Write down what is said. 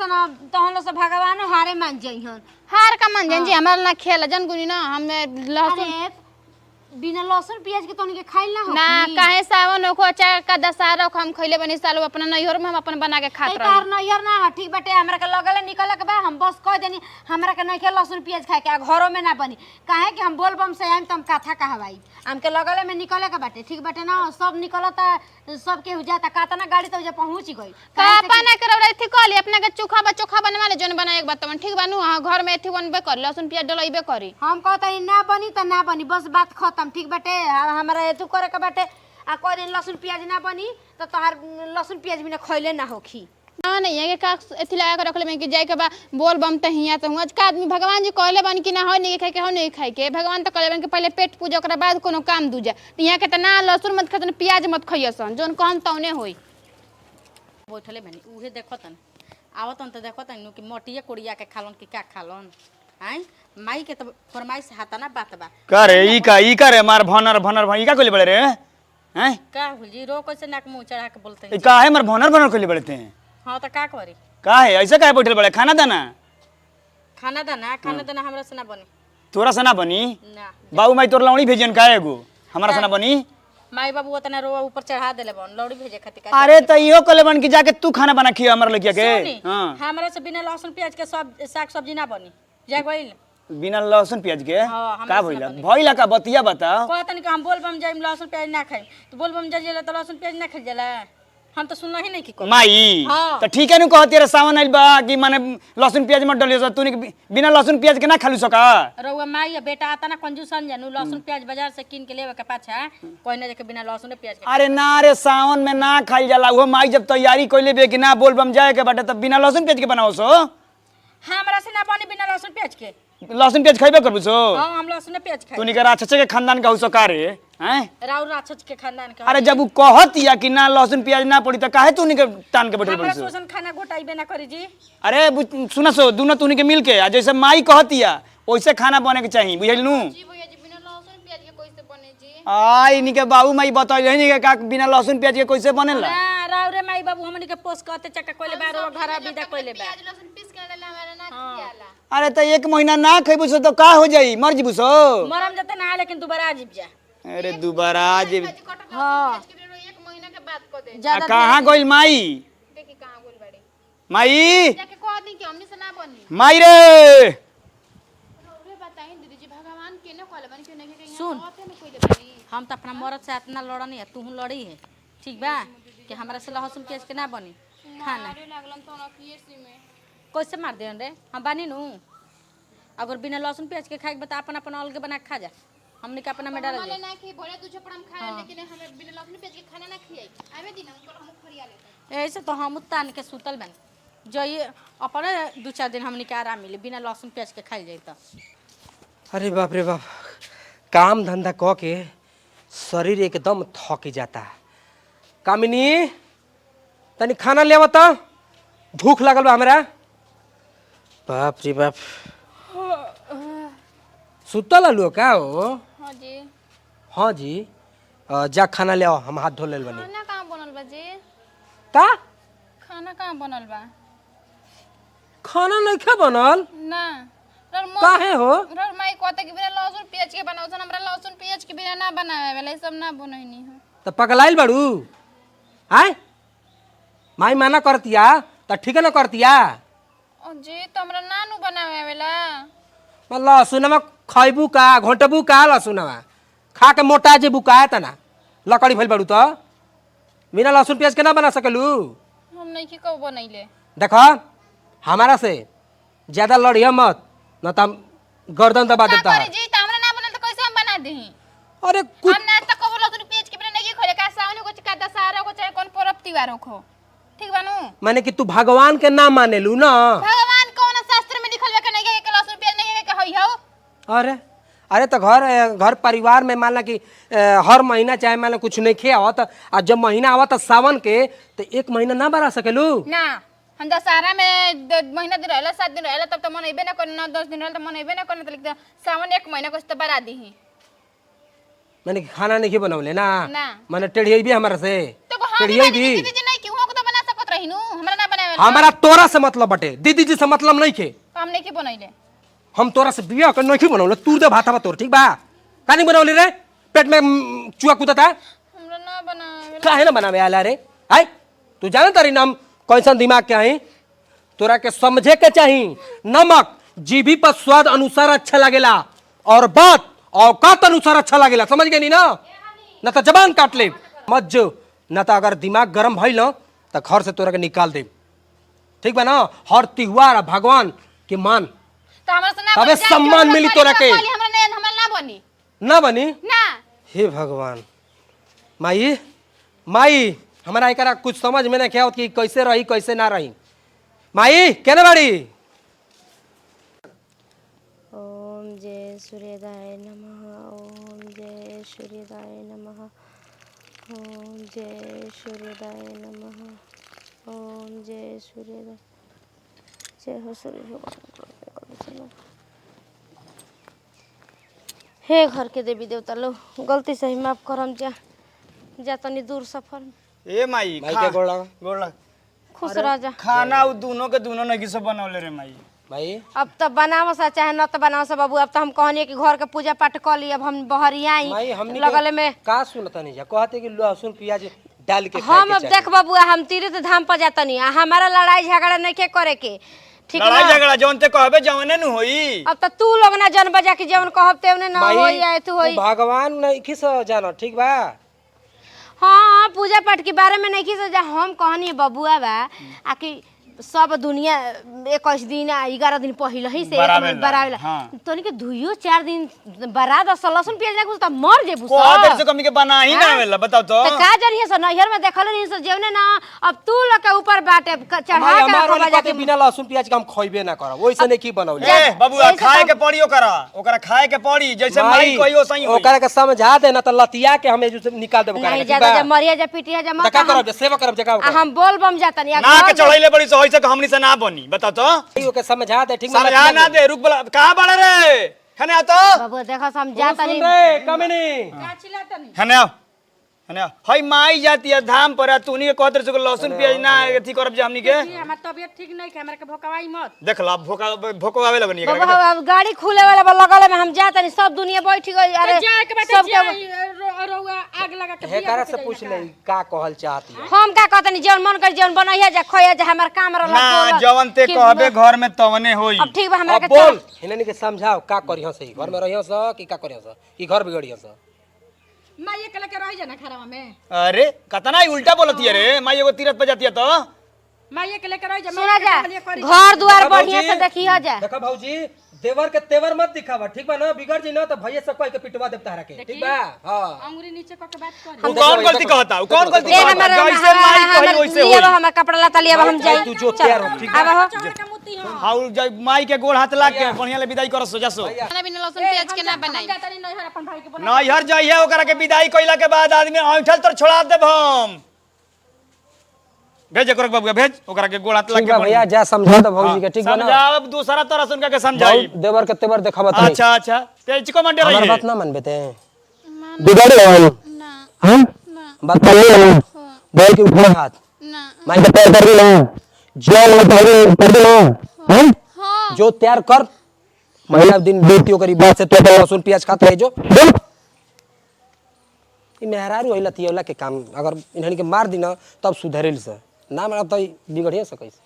सन तहन लोग से भगवान हारे मान जइहन। हार का मान जान जी, हमरा ना खेला जन गुनी ना हमें लहसुन। अरे बिना लहसुन प्याज के तोहनी के खाइल ना हो ना काहे सावन होखो चाहे का दशहरा होखो, हम खइले बनी सालो अपना नैहर में हम अपन बना के खात रही। तार नैहर ना ह, ठीक बाटे। हमरा के लगल निकल के बा, हम बस कह देनी हमरा के नइखे लहसुन प्याज खाए के, आ घरो में ना बनी, काहे कि हम बोल बम से आइम त हम कथा कहवाई। हमके लगल में निकले के बाटे, ठीक बाटे ना। सब निकलता सब केहू जाता, कातना गाड़ी त उजा पहुंच गई। का अपना के रौरा एथी कहली अपना के चोखा बा चोखा बनवा ले जोन बना एक बात तवन ठीक बानू। हां घर में एथी बनबे कर, लहसुन प्याज डलइबे करी। हम कहता ना बनी त ना बनी, बस बात खत्म, ठीक बाटे। हमरा एथू करे के बाटे, आ कह दिन लहसुन प्याज ना बनी त तोहार लहसुन प्याज बिना खइले ना होखी। ना नहीं है कि का एथी लगा के रखले में कि जाए के बा बोल बम त हिया त हुआ का आदमी भगवान जी कहले बन कि ना हो नहीं खाए के हो नहीं खाए के, भगवान त कहले बन कि पहले पेट पूजा ओकरा बाद कोनो काम दूजा। त हिया के त ना लहसुन मत खतन प्याज मत खइयसन, जोन कहम तौने होई। बैठले बनी उहे देखतन आवतन त देखतन नु कि मटिया कोड़िया के खालन कि का खालन। आय माई के त फरमाइश हाता ना बात बा। का रे ई का रे मार भनर भनर भन ई का कोइले बड़े रे हैं? का होली रो कैसे नाक मुंह चढ़ा के बोलते ई का है मार भनर भनर कोइले बड़े ते? हां त का करी? का है ऐसे काहे बैठल बड़े? खाना दाना खाना दाना खाना दाना हमरा से ना बनी। तोरा से ना बनी? ना। बाबू माई तोर लौड़ी भेजन का एगो हमरा से ना बनी? माई बाबू उतना रोवा ऊपर चढ़ा देले बन लौड़ी भेजे खातिर का। अरे त इहो कहले बन कि जाके तू खाना बना खिया हमरा लड़किया के। हां हमरा से बिना लहसुन प्याज के सब साग सब्जी ना बनी। जा गइल बिना लहसुन प्याज के? हाँ, का भइला भइला का बतिया बताओ। कहतन कि हम बोल बम जाइम लहसुन प्याज ना खाइम, तो बोल बम जाइला त लहसुन प्याज ना खाइल जाला। हम तो सुनना ही नहीं कि माई हाँ। त ठीक है नु कहती रे सावन आइल बा कि माने लहसुन प्याज मत डलियो, तू बिना लहसुन प्याज के ना खालू सका। रउआ माई बेटा आता ना कंजूसन जानू लहसुन प्याज बाजार से किन के लेवे के पाछा कोई ना जाके बिना लहसुन प्याज के। अरे ना रे सावन में ना खाइल जाला, उहो माई जब तैयारी कइले बे कि ना बोल बम जाए के बाटे तब बिना लहसुन प्याज के बनाओ सो। हमरा से ना बनी बिना लहसुन प्याज के। लहसुन प्याज खइबे करबू सो? हां हम लहसुन प्याज खाइ। तू निकर राक्षस के खानदान का हुसो का रे हैं? राउर राक्षस के खानदान का। अरे जब उ कहतिया कि ना लहसुन प्याज ना पड़ी त काहे तू निकर तान के बैठल हमरा बड़ी सो? सोसन खाना घोटाइबे ना करी जी। अरे सुना सो दुनो तूनी के मिल के आ जैसे माई कहतिया वैसे खाना बने के चाहिए, बुझल नू? जी भैया जी बिना लहसुन प्याज के कैसे बने जी? आई निके बाबू माई बतैले नहीं का बिना लहसुन प्याज के कैसे बनेला। ना राउरे माई बाबू हमनी के पोस कहते चक्का कोइले बा रोवा घर विदा कोइले बा। प्याज लहसुन पीस के डाला हमरा ना खियाला। अरे त एक महीना ना खइबू सो तो का हो जाई, मर जीबू सो? मरम जते ना लेकिन दोबारा आ जीब जा। अरे दोबारा आ जीब। हां एक महीना के बाद को दे। आ कहां गइल माई? देखी कहां गइल बाड़ी। माई जाके कह दी कि हमनी से ना बनी। माई रे रे बताई दीदी जी भगवान केने कहले बनी के नहीं के सुन। औथे में कोइले बनी। हम तो अपना मरद से इतना लड़नी है तू लड़ी है ठीक बा कि हमरा से लहसुन प्याज के ना बनी खाना। मारे लागलन तो ना पीएससी में कैसे मार देन रे हम बानी नु। अगर बिना लहसुन प्याज के खाए के बता अपन अपन अलगे बना के खा जा, हमनी के अपना में डाल हमारे दे। ना खी भोले दू झपड़ा हम खा लेकिन हमें बिना लहसुन प्याज के खाना ना खियाई। आवे दिन हम हम फरिया लेते। ऐसे तो हम तान के सुतल बन जइए अपने दू चार दिन हमनी के आराम मिले बिना लहसुन प्याज के खाइल जाई त। अरे बाप रे बाप, काम धंधा क के शरीर एकदम थक जाता। कामिनी तनी खाना ले आवत, भूख लागल बा हमरा। बाप रे बाप, सुतल हलु का हो? हां जी। हाँ जी, जा खाना ले आओ, हम हाथ धो लेल बनी। खाना कहां बनल बा जी? का खाना कहां बनल बा? खाना नइखे बनल? ना काहे हो? रर माई कहते कि बिना लहसुन प्याज के बनाओ, हमरा लहसुन प्याज के बिना ना बनावे वाला, ई सब ना बनैनी हो। त पगलाइल बाड़ू आय? माई माना करतिया त ठीक ना करतिया। ओ जी त हमरा ना नु बनावे वाला। लहसुनवा खैबू का घोटबू का? लहसुनवा खा के मोटा जेबू का? तना लकड़ी भइल बाड़ू त बिना लहसुन प्याज के ना बना सकेलू। हम नहीं की कब बनैले। देख हमारा से ज्यादा लड़िया मत न त हम गर्दन दबा का देता। करी जी त हमरा ना बनल त कैसे हम बना देही? अरे कुछ हम ना त कबो लहसुन प्याज के बिना नहीं खैले, का सावन को का दशहरा को चाहे कौन पर्व त्योहार हो, ठीक बानू? माने कि तू भगवान के नाम मानेलू ना? भगवान कौन शास्त्र में लिखल बा के नहीं के लहसुन प्याज नहीं के हई हो? अरे अरे तो घर घर परिवार में मान ला कि हर महीना चाहे मान ला कुछ नहीं खे आवत, आ जब महीना आवत सावन के तो एक महीना ना बना सकेलू ना। हम दशहरा में महीना दिन रहला 7 दिन रहला तब तो मनैबे ना करे, 9-10 दिन रहला त मनैबे ना करे, त लिख सावन एक महीना कुछ तो बरा दीही। माने कि खाना नहीं बनौले ना? ना। माने टेढ़ियबी हमरा से? तो हम टेढ़ियबी दीदी जी नहीं कि हुआ को तो बना सकत रही नु, हमरा ना बनावे बनावे हमारा तोरा से मतलब बटे, दीदी जी से मतलब नहीं के। हम नहीं के बनैले। हम तोरा से बियाह कर नहीं बनौले, तू दे भात तोर, ठीक बा? का नहीं बनौले रे? पेट में चूहा कूदता। हमरा ना बनावे। काहे ना बनावे आला रे? आय तू जाने तारी नाम कैसन दिमाग के आई, तोरा के समझे के चाही। नमक जीभी पर स्वाद अनुसार अच्छा लागेला और बात औकात अनुसार अच्छा लागेला, समझ गए नी ना? ना तो जबान काट ले मत जो, ना तो अगर दिमाग गरम भइल न तो घर से तोरा के निकाल दे, ठीक बा ना? हर त्योहार भगवान के मान तो हमरा से ना तबे बनी, जाए सम्मान के मिली हमरा तोरा करी, के। हमरा नहीं, हमरा ना बनी। ना बनी ना। हे भगवान, माई माई हमारा एकरा कुछ समझ में नहीं आवत कि कैसे रही कैसे ना रही। माई केने बाड़ी? ओम जय सूर्योदय नमः, ओम जय सूर्योदय नमः, ओम जय सूर्योदय नमः, ओम जय सूर्योदय, जय हो सूर्य भगवान। हे घर के देवी देवता लो, गलती से ही माफ करम, जा जा तनी दूर सफर में। ए माई, माई के गोड़ लगा। गोड़ लगा। खुश रह जा। खाना उ दोनों के दोनों नहीं सब बनौले रे माई। माई अब तो बनावस चाहे न तो बनावस बाबू, अब तो हम कहनी कि घर के पूजा पाठ कर ली, अब हम बहरिया माई आई हमनी लगले में। का सुनता नहीं जा, कहते कि लहसुन प्याज डाल के खाए हम के अब चाही। देख बबुआ, हम तीर्थ धाम पर जातनी आ हमारा लड़ाई झगड़ा नहीं के करे के, ठीक लड़ाई ना? झगड़ा जौन ते कहबे जौने नु होई। अब तो तू लोग ना जन बजा के जवन कहब तेवने ना माई, होई या तू होई। उ भगवान नहीं खिस जानो, ठीक बा? हाँ, पूजा पाठ के बारे में नहीं खिस जा। हम कहनी बबुआ बा आ कि सब दुनिया 21 दिन आ 11 दिन पहिले ही से बरावेला, बरावेला। हाँ। तोनी के दुइयो 4 दिन बरा दस लहसुन प्याज ना कुछ त मर जेबू कह सब। देर से कमी के बना ही ना आवेला, बताओ तो। त का जरिए से नैहर में देखल नहीं से जेवने ना, अब तू लोग के ऊपर बाटे चढ़ा माई के हमार रखो वाली बजा कहते के। बिना लहसुन प्याज के हम खइबे ना करब, ओइसे नहीं की बनौले। ए बबुआ, ऐसे खाए तो- के पड़ी ओकरा, ओकरा खाए के पड़ी, जैसे माई कहियो सही होई। ओकरा के समझा दे ना त लतिया के हम एजू से निकाल देब ओकरा नहीं के, ठीक ज्यादा बा? जा मरिया जा पिटिया जा त मत। का करब, सेवा करब जे का आ ओकरा? हम बोल बम जातनी आ ना के घर चढ़ैले बड़ी सो होइसे के हमनी से ना बनी, बताओ तो। माई, ओके समझा दे, ठीक बा? समझा ना दे, रुक बोला कहां बड़े रे? खने आओ तो। बाबू देखो हम सुन जातनी। रे कमिनी, खने आओ, खने आओ। हई माई जाती है धाम पर, आ तूनी के कहत रे लहसुन प्याज ना अथी करब जे हमनी के। हमार तबियत ठीक नहीं है, हमरा के भोकवाई मत। देख ला भोका भोकवावे लगनी एकरा बाबू के। अब गाड़ी खुले वाला बा लगल में हम जातनी, सब दुनिया बैठ गई। अरे जाए के बाटे सब के जाए, रउआ आग लगा के हेकरा से पूछ ले का कहल चाहती है। हम का कहतनी जौन मन कर जौन बनैया जा खैया जा, हमार काम रहल ना बोलल। जवन ते कि कहबे घर में तवने होई। अब ठीक बा हमरा अब के बोल चल। हिननी के समझाओ का करियो सही, घर में रहियो स कि का करियो स कि घर बिगड़ियो स? माई अकेले के रह जाना घरवा में। अरे कतना ही उल्टा बोलती है रे माई, एगो तीरथ पे जाती है तो माई अकेले के रह जा। सुना जा, घर द्वार बढ़िया से देखियो जा। देखा भौजी, देवर के तेवर मत दिखावा, ठीक बा ना? बिगड़ जी ना तो भैया सब कह के पिटवा देब तारा के, ठीक बा? हां अंगुरी नीचे क के बात कर। उ कौन गलती कहता, उ कौन गलती ए कहता? हमार जैसे माई कही वैसे लिया होई। हमार कपड़ा लता लिया हम जाई। तू जो तैयार हो, ठीक बा? आब हो। चढ़ के मुती हो। हाँ उ जाई माई के गोड़ हाथ लाग के बढ़िया ले विदाई करस जासो। खाना बिना लहसुन प्याज के ना बनाई। जातनी नैहर अपन भाई के बोला। नैहर जाइए ओकरा के विदाई कइला के बाद आदमी ऐंठल तर छोड़ा देब हम। भेज ओकरा के बबुआ, भेज ओकरा के गोड़ हाथ लाग ठीक के बा भैया, जा समझा दे भौजी के, ठीक बा ना? समझाओ अब दूसरा तरह से उनका के समझाई। बहुत देवर के तेवर देखावा तनी। अच्छा अच्छा तेज को मंडे रही हमार है। बात ना मानबे ते बिगड़ ना। हां बात कर ले बोल के उठा हाथ ना। माई के पैर कर ना जो मत कर दे ना, हां हां जो तैयार कर महीना दिन बेटी ओकरी बात से तो लहसुन प्याज खाते है जो बोल। ई मेहरारू होइला तियौला के काम अगर इन्हन के मार दी ना तब सुधरेल से ना मारब त बिगड़िए सकै से।